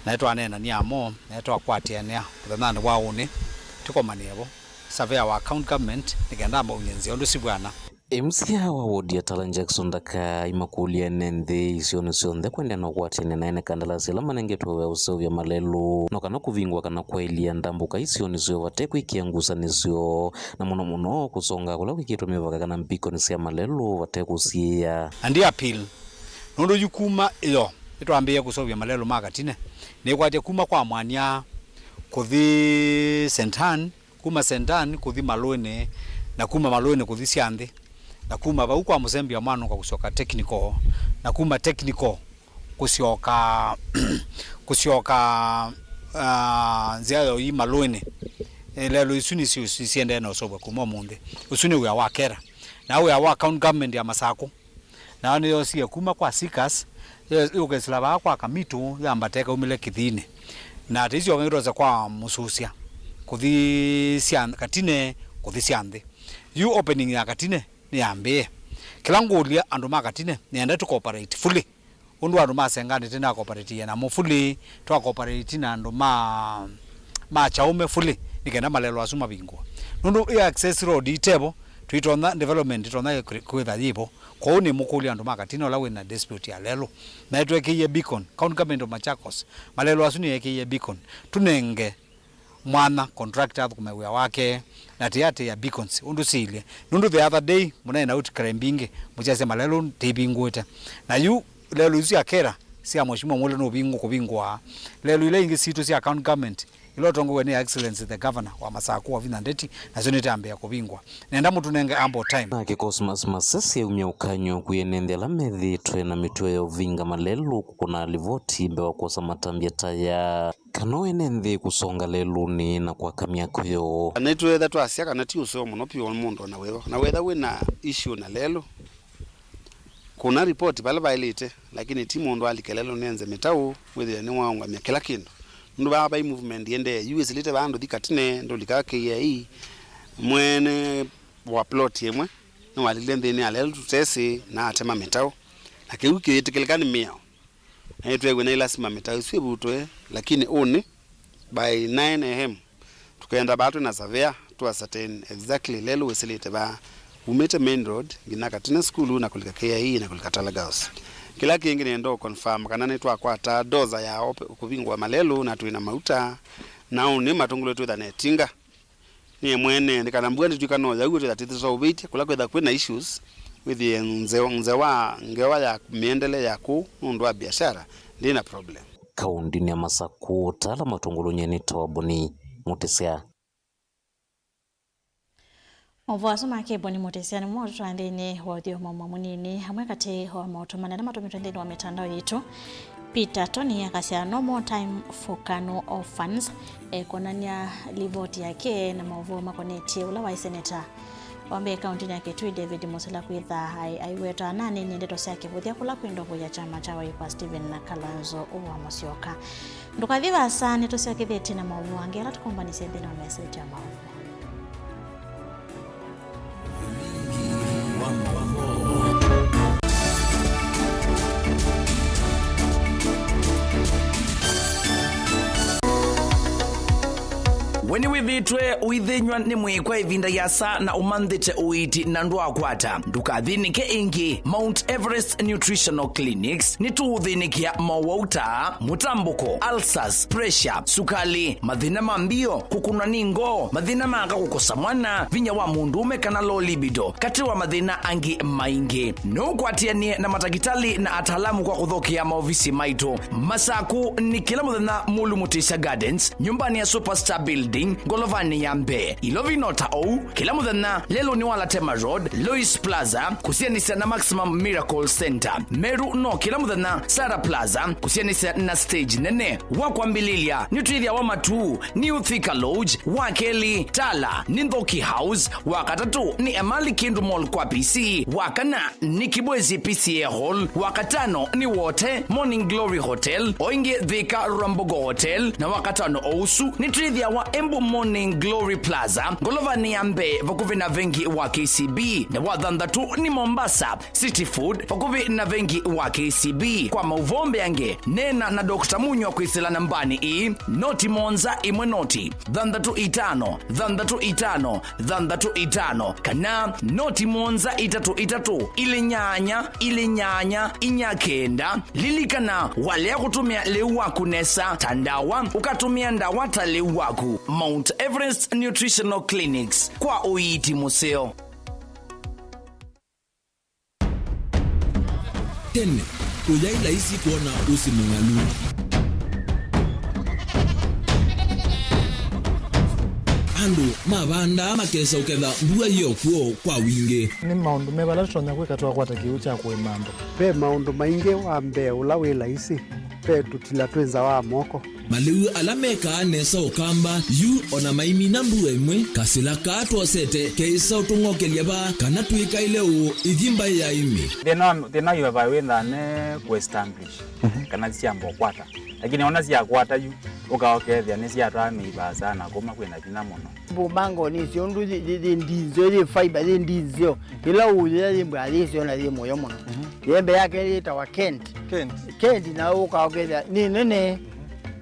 na nĩtwaneenania amo, na nĩtwakwatĩanĩa mũthenyanĩ wa ũnĩ tũkomanĩe vo surveyor wa county government nĩ kenda amaumye nzĩa ũndũ sivw'ana. M C A wa wodi ya Tala Jackson Ndaka aimakũlya ene nthĩ isionĩ syonthe kũendeea na ũkwatĩanĩa na ene kandalasi ala manengetwe wĩa ũseũvya malelũ, no kana kũvingũa kana kwaĩlya ndambũka isionĩ syoo vate kwĩkĩa ngusanĩsyo, na mũno mũno kũsonga kũla kwĩkĩtwe mĩvaka kana mbikoni sya malelũ vate kũsiĩĩa. Na ndi appeal, nũndũ yu kuma ĩyo nĩtwambĩĩe kũseũvya malelũ ma Katine, nĩkwatya kuma kwa Mwania kũthi Saint Anne, kuma Saint Anne kũthi Malũĩnĩ, na kuma Malũĩnĩ kũthi Syanthĩ, na kuma vau kwa Mũsembia Mwanũka kũsyoka technical, na kuma technical kũsyoka kũsyoka, ah, nzĩa ya ũi Malũĩnĩ. Eh, lelũ isu nĩsyo siendee na ũseũvw'a kuma ũmũnthĩ. Ũsu nĩ wĩa wa KeRRA. Na wĩa wa county government ya Masakũ. Nayo nĩyosie kuma kwa Sikas, yo-, yũkesĩla vaa kwa Kamitũ, yambata ĩkaumĩle Kĩthiinĩ. Na ata icio ĩtosa kwa Mũsusya, kũthi sya Katine, kũthi Syanthĩ. Yu opening ya Katine nĩyambĩĩe. Kĩla ngũlya andũ ma Katine, nĩenda tũcooperate fully. Ũndũ andũ ma Senga nĩtũnakooperatie namo fully, twakooperatie na andũ ma, ma Kyaũme fully, nĩ kenda malelũ asu mavingũa. Nũndũ ĩ access road itevo, tũitonya development ĩtonya kwĩ-, kwĩtha yĩvo. Kwoou nĩmũkũlya andũ ma Katine ũla wĩ na dispute ya lelũ. Na nĩtwekĩie beacon, County Government of Machakos, malelũ asu nĩyekĩie beacon. Tũnenge mwanya contractor athũkũme wĩa wake, na tĩatĩĩa beacons ũndũ siilye. Nũndũ the other day, mũnaĩ na outcry mbingĩ, mũkyasya malelũ tĩivingũĩte. Na yu lelũ isu sya KeRRA, sya Mheshimiwa Mwĩle nũvingũ kũvingũa. Lelũ ila ingĩ sitũ sya county government, ila ũtongoew'e nĩ Excellency the Governor wa Masakũ Wavinya Ndeti, nasyo nĩtambĩĩa kũvingũa. Nenda mũtũnenge ample time. Nake Cosmas Masese aumya ũkany'o kwĩ ene nthĩ ala methĩĩtwe na mĩtuo ya ũvinga malelũ kũkũna livoti mbee wa kwosa matambya ta aya. Kana ene nthĩ kũsonga lelũnĩ na kwaka myako yoo. Nĩtwĩtha twasya kana ti ũseo mũno piũ mũndũ ona wĩva. Na wĩtha wĩna issue na lelũ, kũna report vala vaĩlĩte, lakini ti mũndũ alike lelũnĩ enze mĩtaũ, wĩthĩe nĩwaũngamya kĩla kĩndũ. Nũndũ vaa vai movement ĩendee, yu wĩsĩlĩte vaa ndũthi Katine, ndũlika K I E, mwene wa plot ĩmwe, nĩwalilile nthĩnĩ ya lelũ tũtesĩ na atema mĩtaũ, na kĩu kĩyĩtĩkĩlĩka nĩ mĩao. Na nĩtweew'e naĩ lasima mĩtaũ ĩsu ĩvutwe, lakini ũnĩ, by nine a m, tũkeenda vaa twĩ na surveyor, tũ ascertain exactly lelũ wĩsĩlĩte vaa, umĩte main road, nginya Katina Sukulu, na kũlika K I E, na kũlika Talaga House. Kĩla kĩngĩ nĩenda ũ confirm kana nĩtwakwata doza ya ope-, kũvingũa malelũ, na twĩ na mauta, na ũnĩ matũngũlĩtwe ĩtha na ĩtinga. Nyie mwene, nĩ kana mbua ndĩtw'ĩka no yau, twĩtha tĩtũseũvĩtye kũla kwĩtha kwĩ na issues, wĩthĩe nze-, nzewa, ngewa ya mĩendele ya kũu nũndũ wa biashara, ndĩ na problem. Kaũndĩnĩ ya Masakũ, Tala Matũngũlũ, nyie nĩtawa Boni Mũtĩsya. Maũvoo asu make Boni Mũtĩsya nĩmo ũtũtwaa nthĩnĩ wa ũthyomo mũnini, amwe katĩ wa maũtũ manene matũmĩtwe nthĩnĩ wa mĩtandao yitũ. Peter Tony akasya, "No more time for Kanu orphans." E, kwonany'a livoti yake na maũvoo makonetye ũla waĩ seneta wa mbee kaũntĩnĩ ya Kitui, David Musila, kwĩtha ai-, aiweta ananenie ndeto sya kĩvũthya kũla kwĩ ndovo ya kyama kya Wiper, Stephen na Kalonzo wa Musyoka. Ndũkathi vaasa, nĩtũsyokethĩtye na maũvoo angĩ ala tũkombanisye nthĩnĩ wa mesa itũ ya maũvoo. We nĩwĩthĩĩtwe ũithĩnyw'a nĩ mwĩĩ kwa ĩvinda yĩasa na ũmanthĩte ũiiti na ndwaakwata? Ndũkathĩnĩke ĩngĩ. Mount Everest Nutritional Clinics nĩtũũthĩnĩkĩa mowau ta mũtambũko, ulcers, pressure, sukali, mathĩna ma mbio, kũkũnwa nĩ ngoo, mathĩna ma aka kũkosa mwana, vinya wa mũndũũme kana low libido, katĩ wa mathĩna angĩ maingĩ. No ũkwatĩanĩe na matakĩtalĩ na ataalamu kwa kũthokea maovisi maitũ. Masakũ nĩ kĩla mũthenya Mulu Mutisha Gardens, nyũmbanĩ ya Superstar Building, ngolovanĩ ya mbee. Ilovi no ta ũu, kĩla mũthenya lelũnĩ wa Latema Road, Lois Plaza, kũsianĩsya na Maximum Miracle Center. Meru no kĩla mũthenya Sarah Plaza, kũsianĩsya na stage nene. Wa kwambĩlĩlya, nĩtwĩthĩawa Matuu, New Thika Lodge, wa kelĩ Tala nĩ Nthoki House, wa katatũ nĩ Emali Kindu Mall kwa P C, wa kana nĩ Kibwezi P C A Hall, wa katano nĩ Wote Morning Glory Hotel, o ĩngĩ Thika Rwambogo Hotel, na wa katano o ũsu nĩtwĩthĩawa Embu Morning Glory Plaza, ngolovanĩ ya mbee vakuvĩ na vengi wa K C B, na wa thanthatũ nĩ Mombasa City Food, vakuvĩ na vengi wa K C B. Kwa maũvoo mbeange, neena na Doctor Munywa kwĩsĩla nambanĩ ĩĩ, noti mũonza ĩmwe noti, thanthatũ itano, thanthatũ itano, thanthatũ itano, kana noti mũonza itatũ itatũ, ilĩ nyanya, ilĩ nyanya, inya kenda. Lilikana, walea kũtũmĩa lĩu waku nesa ta ndawa, ũkatũmĩa ndawa ta lĩu waku. Mount Everest Nutritional Clinics, kwa ũiiti mũseo. Tene, kũyaĩ laisi kwona ũsĩ mũng'alu. Andũ mavandaa makesa ũketha mbua yĩ o kw'o kwa wingĩ. Nĩ maũndũ meva ala tũtonya kwĩka twakwata kĩw'ũ kya kũĩma andũ? Ve maũndũ maingĩ. Wa mbee ũla wĩ laisi, ve tũtila twĩ nza wa moko. Malĩu ala mekaa nesa Ũkamba yu o na maimina mbua ĩmwe, kasĩla kaa twosete keĩsa ũtũng'okelya vaa kana twĩkaĩle ũũ ithi mbaĩ ya ĩmĩ. Thĩna wa, thĩna wa highway wĩthaa ne kũ establish, mhm, kana syamba ũkwata. Lakini ona syakwata yu, ũka ũkethĩa nĩsyatwaa mĩi vaasa na kuma kwĩna vinya mũno. Mbũmbango nĩsyo ũndũ yĩ, yĩ, yĩ ndinzeo, yĩ fiber, yĩ ndinzeo. Ĩla ũyĩa yĩ mbũa yĩsyo na yĩ mũyo mũno. Mhm. Yembe yake yĩtawa Kent. Kent. Kent na ũka ũkethĩa nĩ nene.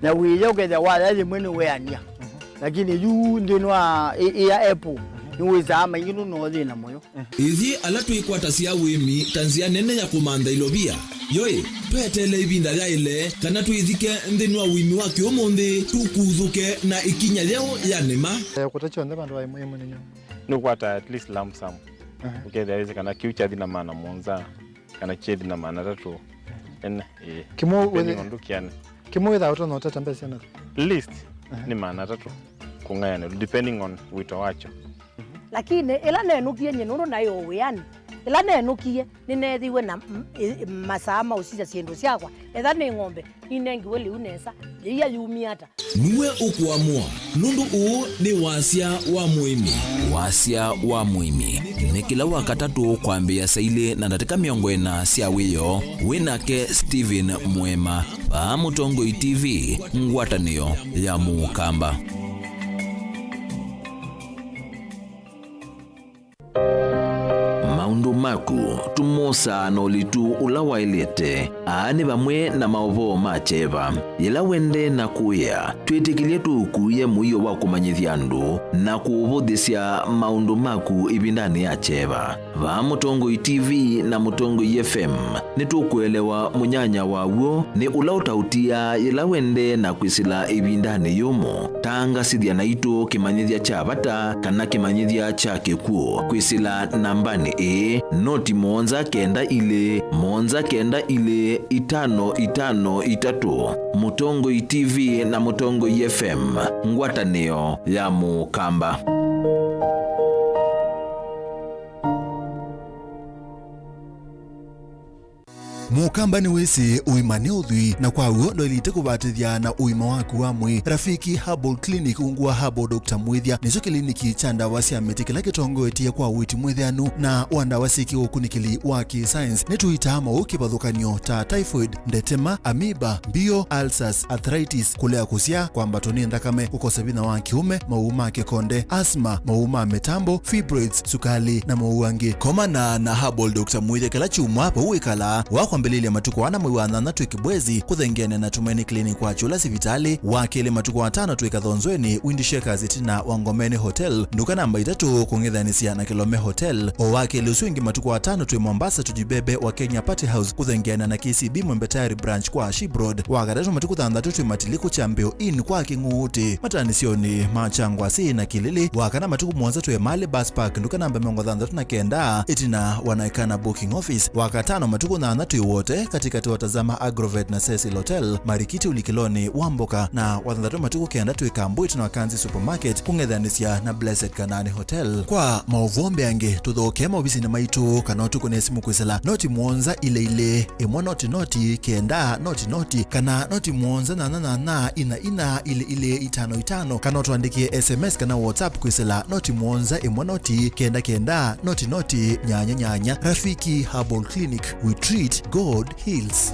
Na wĩya ũkethĩa waya yĩmwe nĩweania. Mhm. Lakini yu nthĩnĩ wa ĩ-, ĩ ya apple, mhm, nĩwĩsaa maingĩ nũno thĩna mũyo. Ithyĩ ala twĩkwatasya ũĩmi ta nzĩa nene ya kũmantha ilovia, yoĩ, tweteele ĩvinda yaĩle kana twĩthike nthĩnĩ wa ũĩmi wa kĩũmũnthĩ, tũkuthũke na ĩkinya yeũ ya nĩma. Eh, kũta kyonthe vandũ va ĩmwe ĩmwe nĩ nyũmba. Nĩũkwata at least lump sum. Aha. Ũkethĩa wĩsĩ kana kĩu kyathi na maana mũonza, kana kyathi na maana atatũ. Ene, ĩĩ. Kĩmwe depending wĩthĩ-, on ndũkĩane. Kĩmwe wĩthaa ũtonya ũtata mbesa syana? Least, aha, nĩ maana atatũ kũng'ayanĩlwa, depending on wĩto wakyo. Lakini ĩla nenũkie nyie nũndũ naĩ o wĩanĩ, ĩla nenũkie nĩneethĩiwe na m-, ĩ-, masaa ma ũsisya syĩndũ syakwa, etha nĩ ng'ombe, ninengiwe lĩu nesa, yĩia yumie ata? Nue ũkũamũa, nũndũ ũũ nĩ wasya wa mũĩmi. Wasya wa mũĩmi nĩ kĩla Wakatatũ kwambĩĩa saa ilĩ na ndatĩka mĩongo ĩna sya wĩoo. Wĩ nake Stephen Mwema, vaa Mũtongoi T V, ngwatanĩo ya Mũkamba. Maũndũ maku tũmosaa na ũlitu ũla waĩlĩte. Aa nĩ vamwe na maũvoo ma kyeva. Yĩla wendee na kũĩa, twĩtĩkĩlye tũũkuĩe mũio wa kũmanyĩthya andũ na kũũvũthĩsya maũndũ maku ĩvindanĩ ya kyeva. Vaa Mũtongoi T V na Mũtongoi F M, nĩtũkũelewa mũnyanya wa w'o nĩ ũla ũtaũtiaa yĩla wendee na kwĩsĩla ĩvindanĩ yũmũ. Tangasĩthya naitũ kĩmanyĩthya kya vata kana kĩmanyĩthya kya kĩkw'ũ kwĩsĩla nambanĩ ĩĩ, noti mũonza kenda ilĩ, mũonza kenda ilĩ, itano itano itatũ. Mũtongoi T V na Mũtongoi F M, ngwatanĩo ya Mũkamba. Mũkamba nĩwĩsĩ ũima nĩ ũthwii, na kwa w'o ndwaĩlĩte kũvatĩthya na ũima waku wa mwĩĩ. Rafiki Herbal Clinic, ungu wa Herbal Doctor Mwĩthya, nĩkyo kĩliniki kya ndawa sya mĩtĩ kĩla kĩtongoetye kwa ũiiti mwĩtheanu na wa ndawa syĩ kĩũkunĩkĩli wa kĩ-science. Nĩtũitaa maũũ kĩvathũkany'o ta typhoid, ndetema, amoeba, mbio, ulcers, arthritis, kũlea kũsyaa, kwambatwa nĩ nthakame, kũkosa vinya wa kĩũme, maũũ ma kĩkonde, asthma, maũũ ma mĩtambo, fibroids, sukali, na maũũ angĩ. Komana na Herbal Doctor Mwĩthya kĩla kyumwa vau wĩkalaa. Wakwambĩlĩlya matukũ ana mwei wa nyanya twĩ Kibwezi, kũthengeane na Tumaini Clinic kwa Kyũla sivitalĩ. Wa kelĩ matukũ atano twĩ Kathonzweni, Windshakers ĩtina wa Ngomeni Hotel, nduka namba itatũ kũng'ethanĩsya na Kilome Hotel. O wa kelĩ ũsu ĩngĩ matukũ atano twĩ Mombasa, Tujibebe wa Kenya Party House, kũthengeana na K C B Mwembe Tayari Branch kwa Ship Road. Wa katatũ matukũ thanthatũ twĩ Matiliku Champion Inn kwa Kĩng'uutĩ. Matanĩsyonĩ ma Kyangwasi na Kĩlĩlĩ. Wa kana matukũ mũonza twĩ Emali Bus Park, nduka namba mĩongo thanthatũ na kenda, ĩtina wa Naikana Booking Office. Wa katano matukũ nyanya twĩ Wote, katĩkatĩ wa Tazama Agrovet na Cecil Hotel, Marikiti ũlikĩlonĩ wa mboka. Na wa thanthatũ matukũ kenda twĩ Kambu, ĩtina wa Kanzi Supermarket, kũng'ethanĩsya na Blessed Kanani Hotel. Kwa maũvoo mbeange, tũthokee maovisinĩ maitũ kana ũtũkũne simũ kwĩsĩla noti mũonza ilĩ ilĩ, ĩmwe noti noti, kenda noti noti, kana noti mũonza nyanya nyanya, ina ina, ilĩ ilĩ, itano itano, kana ũtũandĩkĩe S M S kana WhatsApp kwĩsĩla noti mũonza ĩmwe noti, kenda kenda, noti noti, nyanya nyanya. Rafiki Herbal Clinic, we treat, God heals.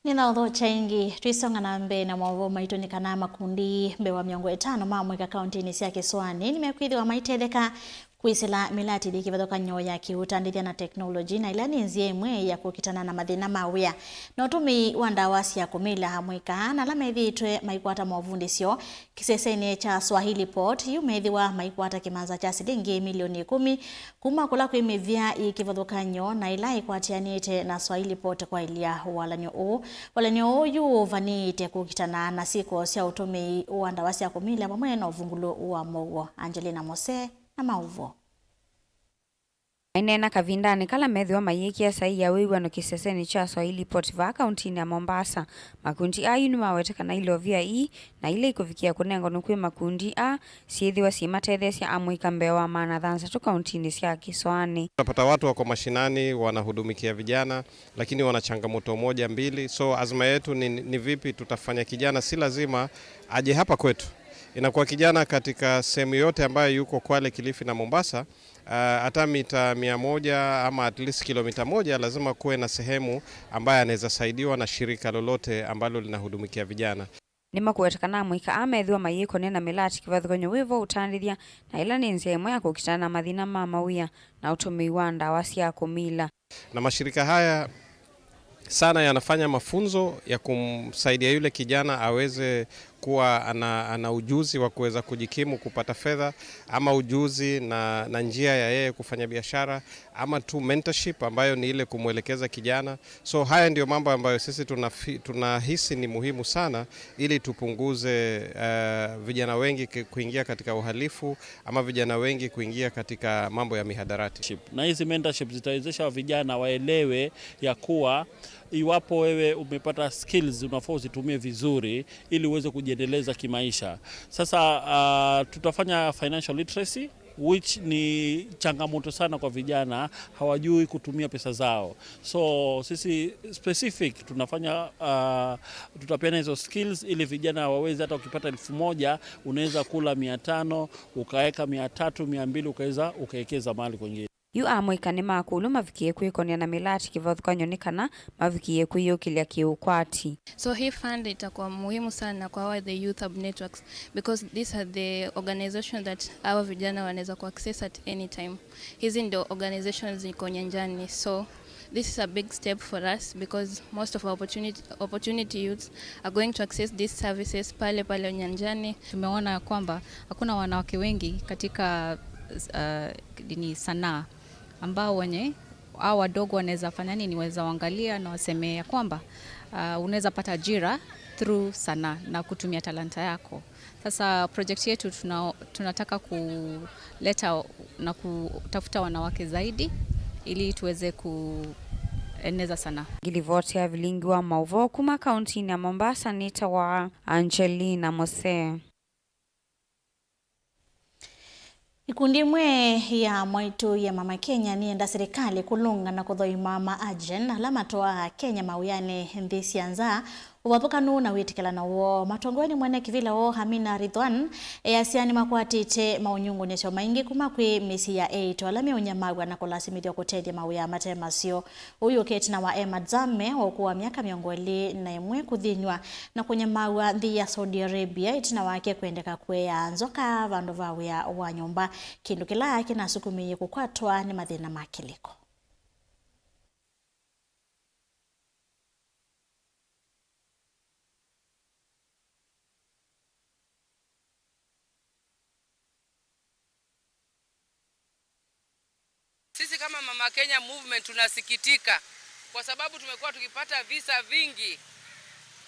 Nĩnaũthokya ĩngĩ, twĩsonga na mbee na maũvoo maitũ nĩ kana makundi mbee wa mĩongo ĩtano ma amũika kauntinĩ sya Kĩsũanĩ nĩmekwĩthĩwa maitetheka kwĩsĩla mĩlatĩli kĩvathũkany'o ya kĩũtandĩthya na teknolongyi, na ĩla nĩ nzĩa ĩmwe ya kũkitana na mathĩna ma wĩa na ũtũmĩi wa ndawa sya kũmila. Amũika na ala methĩĩtwe maikwata movundĩsyo kĩsesenĩ kya Swahili Pot yu methĩwa maikwata kĩmanza kya silingi milioni ĩkũmi kuma kũla kwĩ mĩvĩa yĩ kĩvathũkany'o na ĩla ĩkwatĩanĩte na Swahili Pot kwaĩlya walany'o ũũ. Walany'o ũũ yu ũvanĩĩte kũkitana na syĩko sya ũtũmĩi wa ndawa sya kũmila vamwe na ũvungũlũ wa mow'o. Angelina Mose na maũvoo. Aineena kavindanĩ kala methĩwa mayĩkĩa saii ya wĩw'ano kĩsesenĩ kya Swahili Pot vaa kauntinĩ ya Mombasa, makundi aa yu nĩmawete kana ilovia ii na ila ikũvikĩa kũnengwa nũkwĩ makundi aa syĩthĩwa syĩmatetheesya amũika mbee wa maana thanthatũ kauntinĩ sya Kĩsũanĩ. Unapata watu wako mashinani wanahudumikia vijana, lakini wana changamoto moja mbili. So azma yetu ni, ni vipi tutafanya kijana, si lazima aje hapa kwetu. Inakuwa kijana katika sehemu yote ambayo yuko Kwale, Kilifi na Mombasa, ah, hata mita mia moja ama at least kilomita moja, lazima kuwe na sehemu ambayo anaweza saidiwa na shirika lolote ambalo linahudumikia vijana. Nĩmakũweta kana amũika aa methĩwa mayĩkonĩa na mĩlatĩ kĩvathũkany'o wĩ vo ũtandĩthya, na ĩla nĩ nzĩa ĩmwe ya kũkitana na mathĩna ma mawĩa na ũtũmĩi wa ndawa sya kũmila. Na mashirika haya sana yanafanya mafunzo ya kumsaidia yule kijana aweze kuwa ana, ana ujuzi wa kuweza kujikimu, kupata fedha, ama ujuzi na, na njia ya yeye kufanya biashara, ama tu mentorship ambayo ni ile kumwelekeza kijana. So haya ndio mambo ambayo sisi tunafi-, tunahisi ni muhimu sana ili tupunguze, eh, vijana wengi ki-, kuingia katika uhalifu ama vijana wengi kuingia katika mambo ya mihadarati. Na hizi mentorship zitawezesha vijana waelewe ya kuwa iwapo wewe umepata skills, unafaa uzitumie vizuri ili uweze kujiendeleza kimaisha. Sasa, ah, tutafanya financial literacy, which ni changamoto sana kwa vijana, hawajui kutumia pesa zao. So sisi specific tunafanya, ah, tutapeana hizo skills ili vijana waweze, hata ukipata elfu moja, unaweza kula mia tano, ukaweka mia tatu, mia mbili, ukaweza ukawekeza mahali kwingine. Yu amũika nĩmakũlw'a mavikĩe kwĩkonĩa na mĩlati kĩvathũkany'o nĩ kana mavikĩe kwĩyũkĩlya kĩũkwati. So hii fund itakuwa muhimu sana kwa our the youth hub networks, because these are the organizations that our vijana wanaweza ku access at any time. Hizi ndio organizations ziko nyanjani, so this is a big step for us because most of our opportunity, opportunity youths are going to access these services pale pale nyanjani. Tumeona ya kwamba hakuna wanawake wengi katika uh, ni sanaa ambao wenye hao wadogo wanaweza fanya nini, wanaweza waangalia na waseme ya kwamba uh, unaweza pata ajira through sanaa na kutumia talanta yako. Sasa project yetu tuna, tunataka kuleta na kutafuta wanawake zaidi ili tuweze kueneza sanaa. Ngilivoti ya vilingi wa mauvoo kuma kaunti-inĩ ya Mombasa nĩtawa Angelina Mose. Ikundi imwe ya mwaitũ ya Mama Kenya nĩyenda silikalĩ kũlũnga na kũthoima ma agent ala matwaa Kenya mawĩanĩ nthĩ sya nza ũvathũkanu na wĩtĩkĩlano woo. Matongoew'e nĩ mwene kĩvĩla woo Amina Ridhwan, easya nĩmakwatĩte maũnyungunyĩsyo maingĩ kuma kwĩ mĩsyĩ ya eĩtu ala meũnyamaw'a na kũlasimĩthw'a kũtethya mawĩa mate maseo. Ũu wũkĩte ĩtina wa Emma Zame wa ũkũũ wa myaka mĩongo ĩlĩ na ĩmwe kũthĩnw'a na kũnyamaw'a nthĩ ya Saudi Arabia ĩtina wake kwendeka kũea nzoka vandũ va wĩa wa nyũmba, kĩndũ kĩla kĩnasukumĩie kũkwatwa nĩ mathĩna ma kĩlĩko. Sisi kama Mama Kenya Movement tunasikitika kwa sababu tumekuwa tukipata visa vingi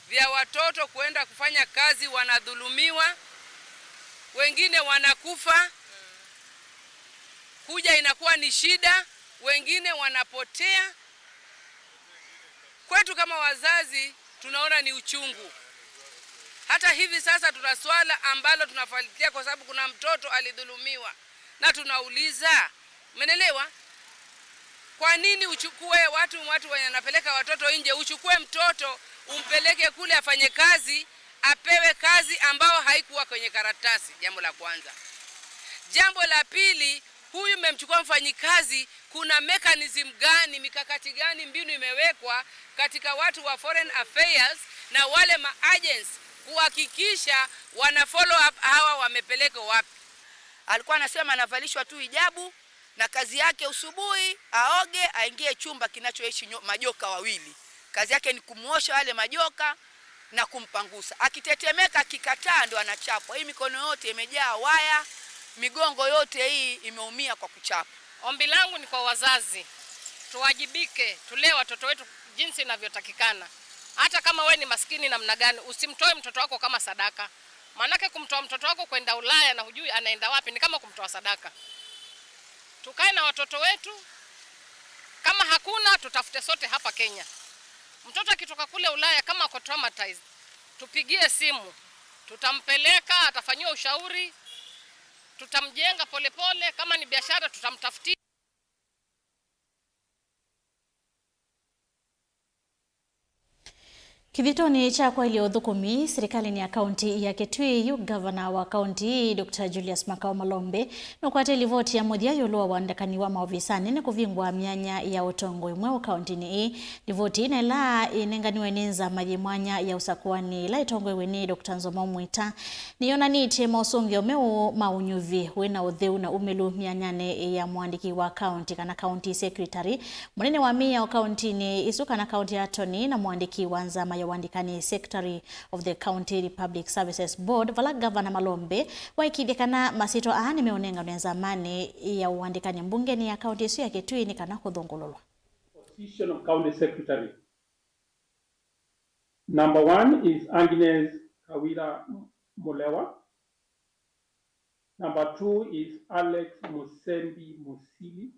vya watoto kuenda kufanya kazi, wanadhulumiwa, wengine wanakufa, kuja inakuwa ni shida, wengine wanapotea. Kwetu kama wazazi tunaona ni uchungu. Hata hivi sasa tuna swala ambalo tunafuatilia kwa sababu kuna mtoto alidhulumiwa. Na tunauliza, umenelewa? Kwa nini uchukue watu, watu wenye wanapeleka watoto nje, uchukue mtoto umpeleke kule afanye kazi, apewe kazi ambao haikuwa kwenye karatasi, jambo la kwanza. Jambo la pili, huyu mmemchukua mfanyikazi, kuna mechanism gani, mikakati gani, mbinu imewekwa katika watu wa foreign affairs na wale ma agents kuhakikisha wana follow up hawa wamepelekwa wapi? Alikuwa anasema anavalishwa tu hijabu na kazi yake usubuhi aoge, aingie chumba kinachoishi nyo- majoka wawili. Kazi yake ni kumwosha wale majoka na kumpangusa. Akitetemeka, akikataa, ndo anachapwa. Hii mikono yote imejaa waya, migongo yote hii imeumia kwa kuchapwa. Ombi langu ni kwa wazazi, tuwajibike, tulee watoto wetu jinsi inavyotakikana. Hata kama we ni maskini namna gani, usimtoe mtoto wako kama sadaka. Maanake kumtoa mtoto wako kwenda Ulaya na hujui anaenda wapi ni kama kumtoa sadaka. Tukae na watoto wetu, kama hakuna, tutafute sote hapa Kenya. Mtoto akitoka kule Ulaya, kama ako traumatized, tupigie simu, tutampeleka, atafanyiwa ushauri, tutamjenga polepole, kama ni biashara, tutamtafutia. Kĩthitonĩ kya kwaĩlya ũthũkũmi silikalĩnĩ ya kaunti ya Kitui, yu ngavana wa kaunti ĩĩ, Doctor Julius Makau Malombe, nũkwatĩe livoti ya mũthya ĩũlũ wa ũandĩkani wa maovisanĩ nĩ kũvingũa myanya ya ũtongoi mweũ kauntinĩ ĩĩ. Livoti ĩĩ na ĩla ĩnenganiwe nĩ nzama yĩ mwanya ya ũsakũani ĩla ĩtongoew'e nĩ Doctor Nzomo Mwita, nĩyonanĩtye mosũngĩo meũ ma ũnyuvi wĩ na ũtheu na umĩlu myanyanĩ ya mũandĩki wa kaunti kana county secretary, mũnene wa mĩao kauntinĩ ĩsu kana county attorney, na mũandĩki wa nzama ya ũandĩkani, Secretary of the County Public Services Board, vala Ngavana Malombe waĩkĩĩthye kana masyĩtwa aa nĩmeũnenganwe nzamanĩ ya ũandĩkani mbungenĩ ya kaunti ĩsu ya Kitui nĩ kana kũthũngũlũlwa. Position of County Secretary. Number one is Agnes Kawira Mulewa. Number two is Alex Musembi Musili.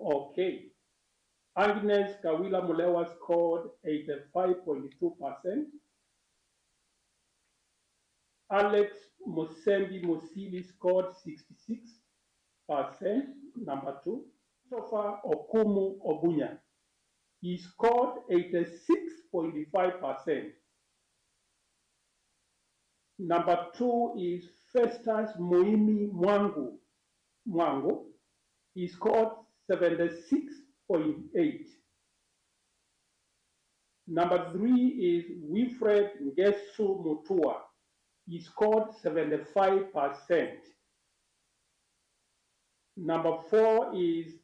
Okay. Agnes Kawira Mulewa scored eighty-five point two percent. Alex Musembi Musili scored sixty-six percent, number two. Christopher Okumu Obunya, he scored eighty-six point five percent. Number two is Festus Muimi Mwangu, Mwangu, He scored seventy-six point eight. Number three is Wilfred Ngesu Mutua. He scored seventy-five percent. Number four is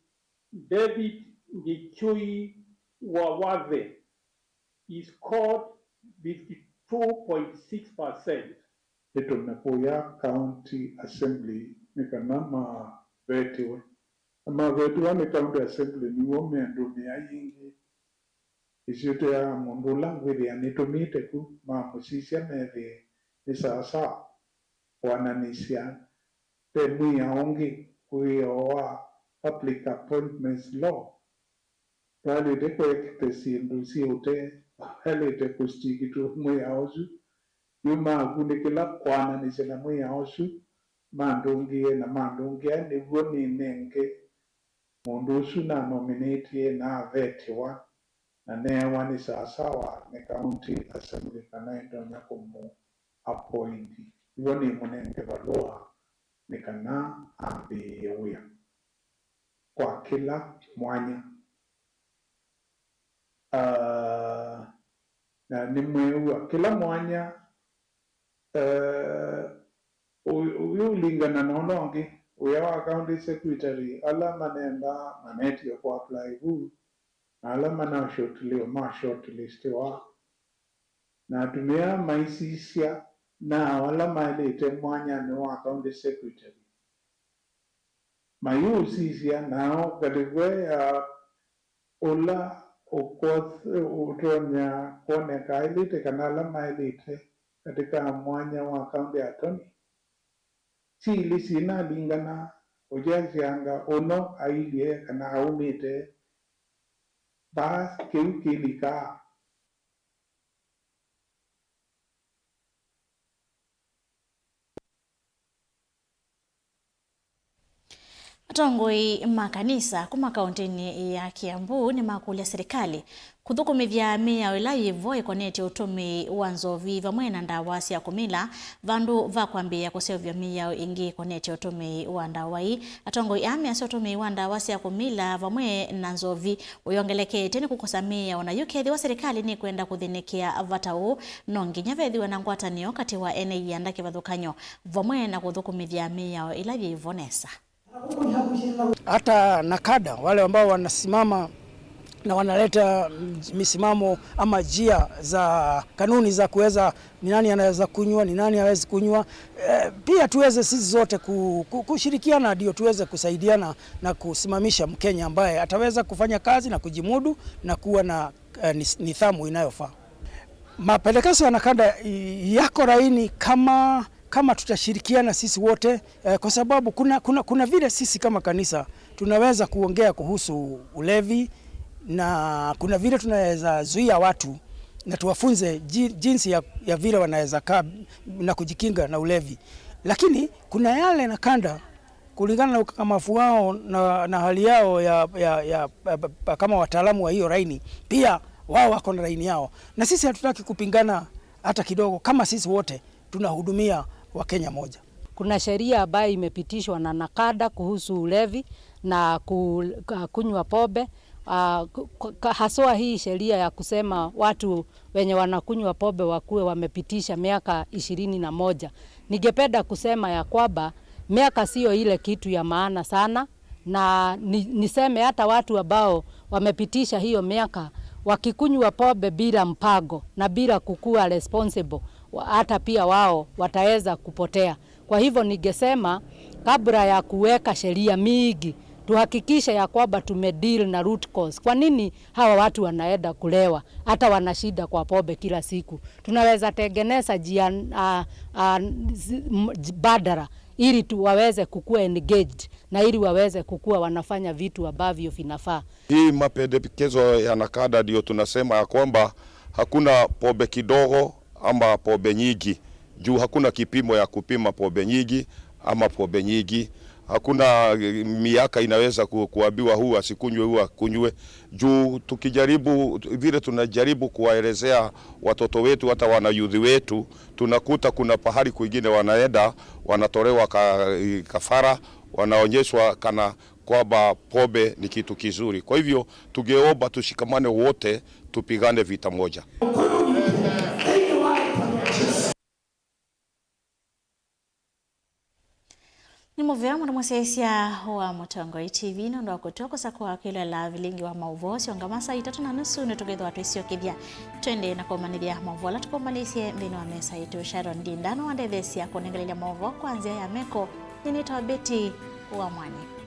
David Ngichui Wawathe. He scored fifty-two point six percent. Nĩtũmekũya County Assembly nĩ kana mavetiwe. Na mavetiwa nĩ County Assembly nĩw'o mendũmĩa yĩngĩ ĩsyĩtwa ya mũndũ ũla ngwĩthĩa nĩtũmĩte ku, mamũsisya methĩe nĩ sawasawa kũananĩsya ve mwĩao ũngĩ wĩoo wa Public Appointments Law. Twaĩlĩte kũekete syĩndũ syĩ ũtee, twaĩlĩte kũstikitwa mwĩao ũsu. Yu maakunĩkĩla kũananĩsya na mwĩao ũsu, mandũngĩe na mandũngĩa nĩw'o nĩnenge mũndũ ũsu nanominĩtie na avetiwa na neewa nĩ sawasawa nĩ County Assembly kana ĩtonya kũmũ appoint. Nĩw'o nĩmũnenge valũa nĩ kana ambĩĩe wĩa kwa kĩla mwanya. Ah, na nĩmweew'a kĩla mwanya, eh, ũ-, ũyũ ũlingana na ũla ũngĩ, wĩa wa county secretary, ala manendaa manetie kũ apply vu, na ala mana shortli-, ma shortlistiwa, na atumĩa maisisya, na ala maĩlĩte mwanyanĩ wa county secretary. Mayĩũsisya, nao katĩkwe ya ũla ũkoth-, ũtonya kwoneka aĩlĩte kana ala maĩlĩte katĩ ka mwanya wa county attorney, syĩ ilĩ syĩnalingana, ũkyasya anga ũno ailyĩ kana aumĩte vaa, kĩu kĩlikaa. Atongoi ma kanisa kuma kaũntĩnĩ ya Kiambu nĩmakũlya silikalĩ kũthũkũmĩthya mĩao ĩla yĩ vo ĩkonetye ũtũmĩi wa nzovi vamwe na ndawa sya kũmila, vandũ va kwambĩĩa kũseũvya mĩao ĩngĩ ĩkonetye ũtũmĩi wa ndawa ii. Atongoi aa measya ũtũmĩi wa ndawa sya kũmila vamwe na nzovi ũyongelekete nĩ kũkosa mĩao, na yu kethĩwa silikalĩ nĩkwenda kũthĩnĩkĩa vata ũũ, no nginya vethĩwe na ngwatanĩo katĩ wa ene ianda kĩvathũkany'o vamwe na kũthũkũmĩthya mĩao ĩla yĩ vo nesa. Hata NACADA, wale ambao wanasimama na wanaleta misimamo ama njia za kanuni za kuweza ni nani anaweza kunywa, ni nani hawezi kunywa. Eh, pia tuweze sisi zote ku-, ku-, kushirikiana ndio tuweze kusaidiana na kusimamisha Mkenya ambaye ataweza kufanya kazi na kujimudu na kuwa na, eh, nis-, nidhamu inayofaa. Mapendekezo ya NACADA i-, yako laini kama, kama tutashirikiana sisi wote, eh, kwa sababu kuna, kuna, kuna vile sisi kama kanisa tunaweza kuongea kuhusu ulevi, na kuna vile tunaweza zuia watu na tuwafunze ji-, jinsi ya, ya vile wanaweza kaa na kujikinga na ulevi. Lakini kuna yale NACADA, kulingana na ukakamavu wao na, na hali yao ya, ya, ya, ya, ya, kama wataalamu wa hiyo laini, pia wao wako na laini yao, na sisi hatutaki kupingana hata kidogo, kama sisi wote tunahudumia Wakenya moja. Kuna sheria ambayo imepitishwa na NACADA kuhusu ulevi na ku-, ka-, kunywa pombe. Ah, ku-, ku-, ka-, haswa hii sheria ya kusema watu wenye wanakunywa pombe wakuwe wamepitisha miaka ishirini na moja. Ningependa kusema ya kwamba miaka sio ile kitu ya maana sana, na ni-, niseme hata watu ambao wamepitisha hiyo miaka wakikunywa pombe bila mpango na bila kukua responsible, wa-, hata pia wao wataweza kupotea. Kwa hivyo ningesema, kabla ya kuweka sheria mingi, tuhakikishe ya kwamba tumedeal na root cause. Kwa nini hawa watu wanaenda kulewa, hata wanashinda kwa pombe kila siku? Tunaweza tengeneza njia, ah, ah, zi-, m-, j-, badala ili tu waweze kukua engaged na ili waweze kukua wanafanya vitu ambavyo vinafaa. Hii mapendekezo ya NACADA ndio tunasema ya kwamba hakuna pombe kidogo ama pombe nyingi, juu hakuna kipimo ya kupima pombe nyingi ama pombe nyingi. Hakuna, eh, miaka inaweza ku-, kuambiwa huu asikunywe, huu akunywe. Juu tukijaribu, vile tunajaribu kuwaelezea watoto wetu, hata wanayuthi wetu, tunakuta kuna pahali kwingine wanaenda, wanatolewa ka-, kafara, wanaonyeshwa kana kwamba pombe ni kitu kizuri. Kwa hivyo, tungeomba tushikamane wote, tupigane vita moja. Nĩ mũvea mũno mũsyaĩĩsya wa Mũtongoi T V nũndũ wa kũtw'a kũsakũa kwĩloela vilingi wa maũvoo syongama saa itatũ na nusu. Nĩtũkethĩwa twĩsyokethya twende na kũmanyĩthya maũvoo ala tũkũmanyĩsye nthĩnĩ wa mesa yitũ. Sharon Ndinda nĩwandetheesya kũnengelelya maũvoo kwa nzĩa ya meko. Nĩnĩtawa Betty wa Mwani.